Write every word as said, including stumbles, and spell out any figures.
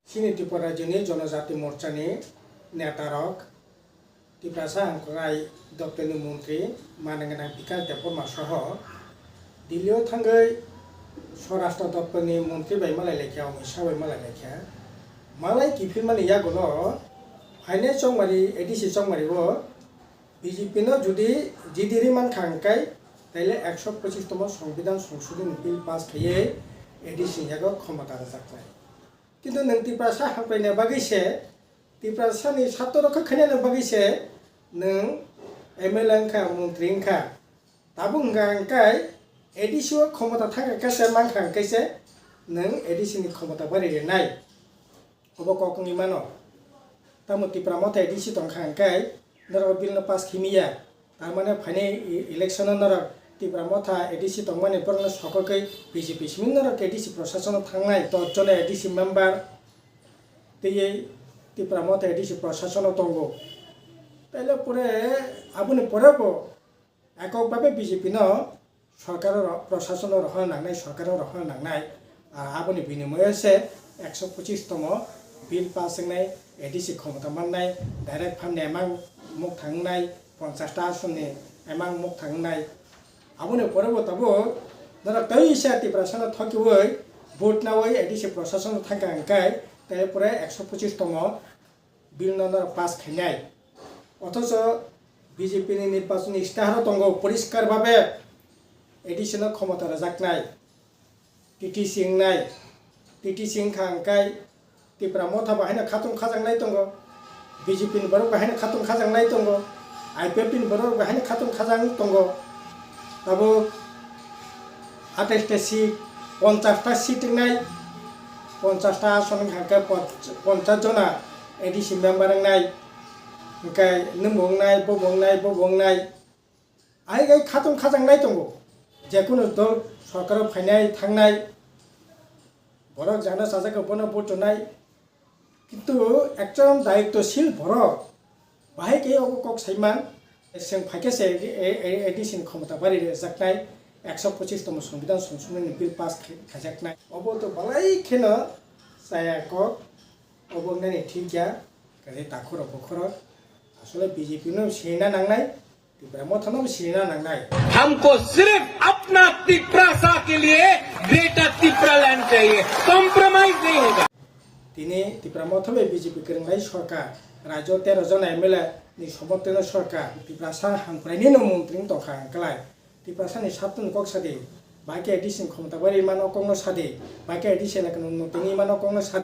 Chini Tripura Rajyoni Jonojati Morchani netarok, Tiprasa Hamkrai Doptorni Montri manwgwnang Bikash Debbarma soho Delhi-o thangwi Swarashtra Doptorni Montri bai malai laikha, Amit Shah bai malai laikha. Malai kiphilmani yagulo phainai chongmari, A D C chongmari o B J P no jodi jidi ri mankha hwnkhe, taile ekso pochis tomo Songbidan Songshodhoni Bill pass khaiwi A D C ni yago khomota rwjaknai. Kintu nwng Tiprasa hamkraina bagwi se, Tiprasani satto rokha khainani bagwi se nwng M L A wngkha, montri wngkha. Tabuk hwnkha hwnkhe A D C o khomota thangkha khe se mankha hwnkhe se nwng A D C ni khomota bari rwnai. Obo kok wngwi mano. Tamo Tipra Motha A D C tongkha hwnkhe norok o bill no pass khimiya. Tar mane phainai e-, election o norok Tipra Motha A D C tongmani borokno sokogwi B J P simi norok A D C prosasono thangnai, dos jona A D C member twiwi Tipra Motha A D C prosasono tongo. Taile pore aboni pore bo ekok babe B J P no sorkar o prosasono rohorna nangnai, sorkar o rohorna nangnai. Ah, aboni binimoyo se ekso pochis tomo bill pass wngnai, A D C khomota mannai, direct phan ni emang mukthang wngnai, ponchash ta asonni emang mukthang wngnai. Aboni pore bo tabuk norok tei se Tiprasano thokiwi vote nawi A D C prosasono thangkha hwnkhe, tei pore ekso pochis tomo bill no norok pass khainai. Othocho B J P ni nirbachon istiharo tongo poriskar babe A D C no khomota rwjaknai, T T C wngnai, T T C wngkha hwnkhe Tipra Motha bo haino khatung khajaknai tongo, B J P ni borok bo haino khatung khajaknai tongo, I P F T ni borok bo haino khatung khajak tongo. Tabuk atais ta seat, ponchash ta seat wngnai, ponchash ta ason wngkha hwnkhe ponch-, ponchash jona A D C member wngnai, hwnkhe nwng bo wngnai, bo bo wngnai, bo bo wngnai. Ai gai khatung khajaknai tongo, jekunu dol sorkaro phainai thangnai, borok jana chajak bono vote rwnai. Kintu ekjon daitwshil borok bahai khe obo kok saiman, chwng phaikhe se A D C ni khomota bari rwjaknai, ekso pochis tomo Songbidan Songshodhoni Bill pass khai-, khaijaknai. Obo to balai kheno chaya kok, obo wngnani thik ya, kaisa takhurok bukhurok. Asole B J P no sina nangnai, Tipra Motha no sina nangnai. हमको सिर्फ अपना तिपरासा के लिए ग्रेटर तिपरालैंड चाहिए, कॉम्प्रोमाइज नहीं होगा। Tini Tipra Motha bai B J P kwrwngnai sorkar, rajyo tero jona M L A ni somorthonno sorkar, Tiprasa hamkraini no montri wng tongkha hwnkhe lai. Tiprasani satno kok sadi, bai khe A D C ni khomota bari mano kokno sadi, bai khe A D C elakano unnoti wngwi mano kokno sadi.